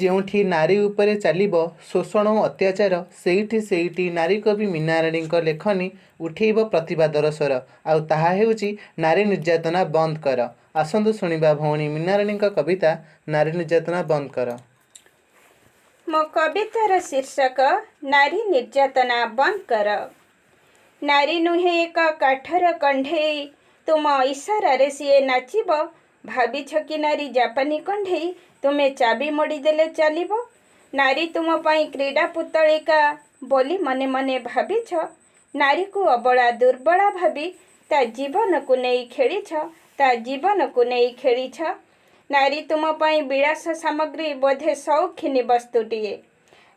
ଯେଉଁଠି ନାରୀ ଉପରେ ଚାଲିବ ଶୋଷଣ ଓ ଅତ୍ୟାଚାର, ସେଇଠି ସେଇଠି ନାରୀ କବି ମୀନାରାଣୀଙ୍କ ଲେଖନୀ ଉଠେଇବ ପ୍ରତିବାଦର ସ୍ୱର, ଆଉ ତାହା ହେଉଛି ନାରୀ ନିର୍ଯାତନା ବନ୍ଦ କର। ଆସନ୍ତୁ ଶୁଣିବା ଭଉଣୀ ମୀନାରାଣୀଙ୍କ କବିତା ନାରୀ ନିର୍ଯାତନା ବନ୍ଦ କର। ମୋ କବିତାର ଶୀର୍ଷକ ନାରୀ ନିର୍ଯାତନା ବନ୍ଦ କର। ନାରୀ ନୁହେଁ ଏକ କାଠର କଣ୍ଢେଇ, ତୁମ ଇସାରାରେ ସିଏ ନାଚିବ। ଭାବିଛ କି ନାରୀ ଜାପାନୀ କଣ୍ଢେଇ, ତୁମେ ଚାବି ମୋଡ଼ିଦେଲେ ଚାଲିବ? ନାରୀ ତୁମ ପାଇଁ କ୍ରୀଡ଼ା ପୁତଳିକା ବୋଲି ମନେ ମନେ ଭାବିଛ। ନାରୀକୁ ଅବଳା ଦୁର୍ବଳା ଭାବି ତା ଜୀବନକୁ ନେଇ ଖେଳିଛ, ତା ଜୀବନକୁ ନେଇ ଖେଳିଛ। ନାରୀ ତୁମ ପାଇଁ ବିଳାସ ସାମଗ୍ରୀ, ବୋଧେ ସୌଖିନୀ ବସ୍ତୁଟିଏ।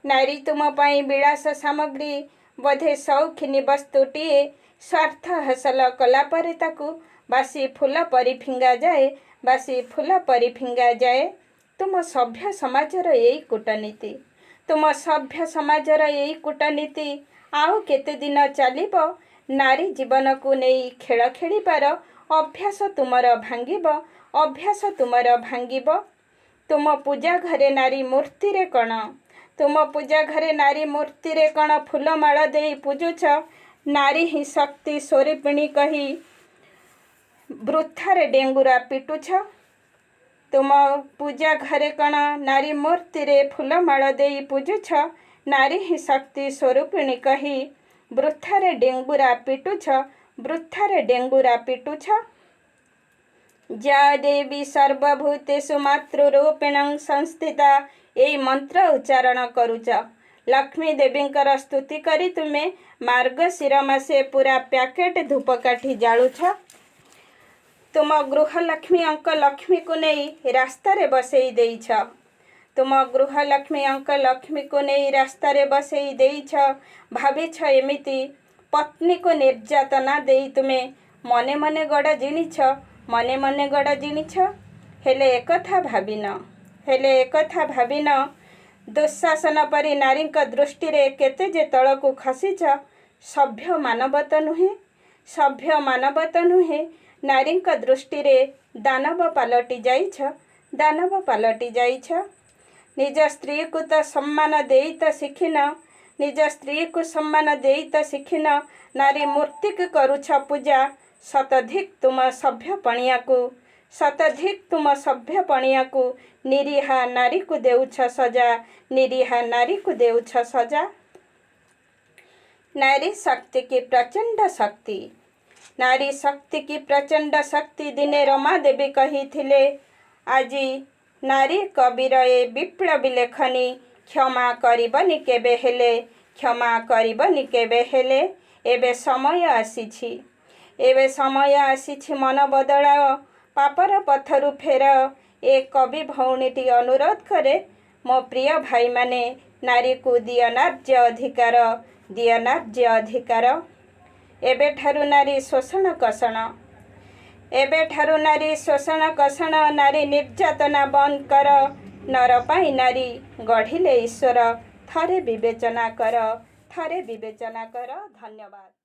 ନାରୀ ତୁମ ପାଇଁ ବିଳାସ ସାମଗ୍ରୀ, ବୋଧେ ସୌଖିନୀ ବସ୍ତୁଟିଏ। ସ୍ୱାର୍ଥ ହାସଲ କଲା ପରେ ତାକୁ ବାସି ଫୁଲ ପରି ଫିଙ୍ଗାଯାଏ, ବାସି ଫୁଲ ପରି ଫିଙ୍ଗାଯାଏ। ତୁମ ସଭ୍ୟ ସମାଜର ଏଇ କୂଟନୀତି, ତୁମ ସଭ୍ୟ ସମାଜର ଏଇ କୂଟନୀତି ଆଉ କେତେ ଦିନ ଚାଲିବ? ନାରୀ ଜୀବନକୁ ନେଇ ଖେଳ ଖେଳିବାର ଅଭ୍ୟାସ ତୁମର ଭାଙ୍ଗିବ, ଅଭ୍ୟାସ ତୁମର ଭାଙ୍ଗିବ। ତୁମ ପୂଜା ଘରେ ନାରୀ ମୂର୍ତ୍ତିରେ କ'ଣ, ତୁମ ପୂଜା ଘରେ ନାରୀ ମୂର୍ତ୍ତିରେ କ'ଣ ଫୁଲମାଳ ଦେଇ ପୂଜୁଛ? ନାରୀ ହିଁ ଶକ୍ତି ସ୍ୱରୂପିଣୀ କହି ବୃଥାରେ ଡେଙ୍ଗୁରା ପିଟୁଛ। ତୁମ ପୂଜା ଘରେ କ'ଣ ନାରୀ ମୂର୍ତ୍ତିରେ ଫୁଲମାଳ ଦେଇ ପୂଜୁଛ? ନାରୀ ହିଁ ଶକ୍ତି ସ୍ୱରୂପିଣୀ କହି ବୃଥାରେ ଡେଙ୍ଗୁରା ପିଟୁଛ, ବୃଥାରେ ଡେଙ୍ଗୁରା ପିଟୁଛ। ଯା ଦେବୀ ସର୍ବଭୂତେଷୁ ମାତୃରୂପିଣଂ ସଂସ୍ଥିତା, ଏଇ ମନ୍ତ୍ର ଉଚ୍ଚାରଣ କରୁଛ। ଲକ୍ଷ୍ମୀ ଦେବୀଙ୍କର ସ୍ତୁତି କରି ତୁମେ ମାର୍ଗଶିର ମାସେ ପୁରା ପ୍ୟାକେଟ ଧୂପକାଠି ଜାଳୁଛ। ତୁମ ଗୃହଲକ୍ଷ୍ମୀ ଅଙ୍କ ଲକ୍ଷ୍ମୀକୁ ନେଇ ରାସ୍ତାରେ ବସେଇ ଦେଇଛ। ତୁମ ଗୃହଲକ୍ଷ୍ମୀ ଅଙ୍କ ଲକ୍ଷ୍ମୀକୁ ନେଇ ରାସ୍ତାରେ ବସେଇ ଦେଇଛ। ଭାବିଛ ଏମିତି ପତ୍ନୀକୁ ନିର୍ଯାତନା ଦେଇ ତୁମେ ମନେ ମନେ ଗଡ଼ ଜିଣିଛ, ମନେ ମନେ ଗଡ଼ ଜିଣିଛ। ହେଲେ ଏକଥା ଭାବିନ, ହେଲେ ଏକଥା ଭାବିନ, ଦୁଃଶାସନ ପରି ନାରୀଙ୍କ ଦୃଷ୍ଟିରେ କେତେ ଯେ ତଳକୁ ଖସିଛ। ସଭ୍ୟ ମାନବ ତ ନୁହେଁ, ସଭ୍ୟ ମାନବ ତ ନୁହେଁ, ନାରୀଙ୍କ ଦୃଷ୍ଟିରେ ଦାନବ ପାଲଟି ଯାଇଛ, ଦାନବ ପାଲଟି ଯାଇଛ। ନିଜ ସ୍ତ୍ରୀକୁ ତ ସମ୍ମାନ ଦେଇ ତ ଶିଖିନ, ନିଜ ସ୍ତ୍ରୀକୁ ସମ୍ମାନ ଦେଇ ତ ଶିଖିନ, ନାରୀ ମୂର୍ତ୍ତିକୁ କରୁଛ ପୂଜା। ଶତଧିକ୍ ତୁମ ସଭ୍ୟ ପଣିଆକୁ, ଶତଧିକ୍ ତୁମ ସଭ୍ୟ ପଣିଆକୁ, ନିରୀହା ନାରୀକୁ ଦେଉଛ ସଜା, ନିରୀହା ନାରୀକୁ ଦେଉଛ ସଜା। ନାରୀ ଶକ୍ତି କି ପ୍ରଚଣ୍ଡ ଶକ୍ତି, ନାରୀ ଶକ୍ତି କି ପ୍ରଚଣ୍ଡ ଶକ୍ତି, ଦିନେ ରମା ଦେବୀ କହିଥିଲେ। ଆଜି ନାରୀ କବିର ଏ ବିପ୍ଳବୀ ଲେଖନୀ କ୍ଷମା କରିବନି କେବେ ହେଲେ, କ୍ଷମା କରିବନି କେବେ ହେଲେ। ଏବେ ସମୟ ଆସିଛି, ଏବେ ସମୟ ଆସିଛି, ମନ ବଦଳାଅ, ପାପର ପଥରୁ ଫେର। ଏ କବି ଭଉଣୀଟି ଅନୁରୋଧ କରେ, ମୋ ପ୍ରିୟ ଭାଇମାନେ, ନାରୀକୁ ଦିଅ ନ୍ୟାଯ୍ୟ ଅଧିକାର, ଦିଅ ନ୍ୟାଯ୍ୟ ଅଧିକାର। ଏବେଠାରୁ ନାରୀ ଶୋଷଣ କଷଣ, ଏବେଠାରୁ ନାରୀ ଶୋଷଣ କଷଣ, ନାରୀ ନିର୍ଯାତନା ବନ୍ଦ କର। ନର ପାଇଁ ନାରୀ ଗଢ଼ିଲେ ଈଶ୍ୱର, ଥରେ ବିବେଚନା କର, ଥରେ ବିବେଚନା କର। ଧନ୍ୟବାଦ।